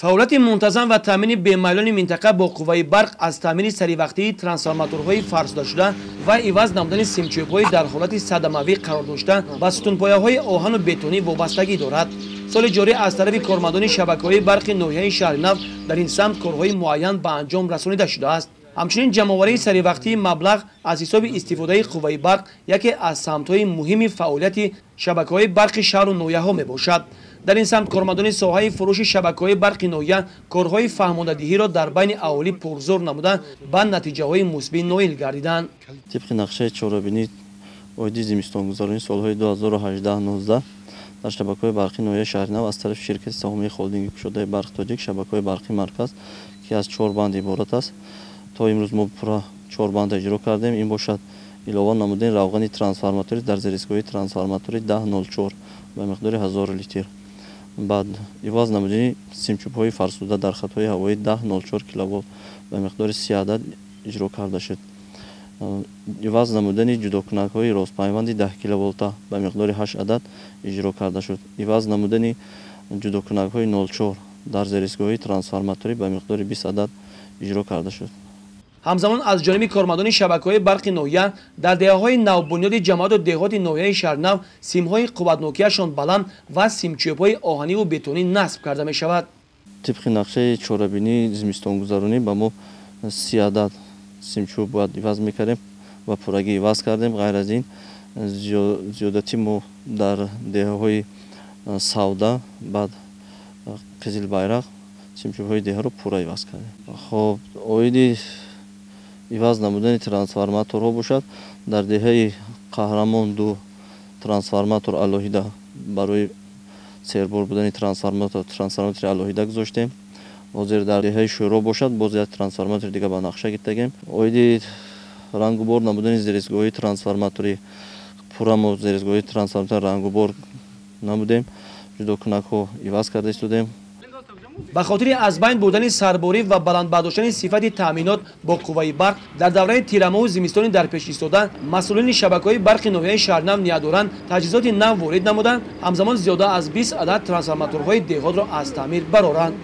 Фаъолияти мунтазам ва таъмини бемайлони минтақа бо қувваи барқ аз таъмини саривақтии трансформаторҳои фарсудашуда ва иваз намудани симчӯбҳои дар ҳолати садамавӣ қарор дошта ба сутунпояҳои оҳану бетонӣ вобастагӣ дорад. Соли ҷорӣ аз тарафи кормандони шабакаҳои барқи ноҳияи Шаҳринав дар ин самт корҳои муайян ба анҷом расонида шудааст. Ҳамчунин ҷамъоварии саривақтии маблағ аз ҳисоби истифодаи қувваи барқ яке аз самтҳои муҳими фаъолияти шабакаҳои барқи шаҳру ноҳияҳо мебошад. Дар ин самт кормандони соҳаи фурӯши шабакаҳои барқи ноҳия корҳои фаҳмондадиҳиро дар байни аҳолӣ пурзӯр намуда ба натиҷаҳои мусбӣ ноил гардиданд. Тибқи нақшаи чорабинӣ оиди зимистонгузаронии солҳои 2018-19 дар шабакаҳои барқи ноҳияи Шаҳринав аз тарафи ширкати саҳомии холдинги кушодаи барқи тоҷик шабакаҳои барқи марказ, ки аз 4 банд иборат аст, то имрӯз мо пурра 4 банда иҷро кардем. Ин бошад илова намудани равғани трансформаторӣ дар зеристгоҳи трансформаторӣ 1004 ба миқдори 1000 литр, баъд иваз намудани симчӯбҳои фарсуда дар хатҳои ҳавоии 1004 киловолт ба миқдори 30 адад иҷро карда шуд, иваз намудани ҷудокунакҳои ростпайванди 10 киловолта ба миқдори 8 адад иҷро карда шуд, иваз намудани ҷудокунакҳои 04 дар зеристгоҳи трансформаторӣ ба миқдори 20 адад иҷро карда шуд. Ҳамзамон аз ҷониби кормандони шабакаҳои барқи ноҳия дар деҳаҳои навбунёди ҷамоату деҳоти ноҳияи Шаҳринав симҳои қувватнокиашон баланд ва симчӯбҳои оҳаниву бетонӣ насб карда мешавад. Тибқи нақшаи чорабинии зимистонгузаронӣ ба мо 30 адад симчӯб бояд иваз мекардем ва пуррагӣ иваз кардем. Ғайр аз ин зиёдатӣ мо дар деҳаҳои Савда, баъд Қизилбайрақ симчӯбҳои деҳаро пурра иваз кардем. Хоб, оиди иваз намудани трансформаторҳо бошад, дар деҳаи Қаҳрамон 2 трансформатор алоҳида барои сербор будани трансформатори алоҳида гузоштем. Ҳозир дар деҳаи Шӯро бошад, боз як трансформатори дига ба нақша гирифтагем. Оиди рангубор намудани зеристгоҳи трансформаторӣ пурра мо зеристгоҳи трансформатори рангубор намудем, ҷудокунакҳо иваз карда истодем. Ба хотири аз байн бурдани сарборӣ ва баланд бардоштани сифати таъминот бо қувваи барқ дар давраи тирамоҳу зимистони дар пеш истода масъулини шабакаҳои барқи ноҳияи Шаҳринав ният доранд таҷҳизоти нав ворид намуданд, ҳамзамон зиёда аз 20 адад трансформаторҳои деҳотро аз таъмир бароранд.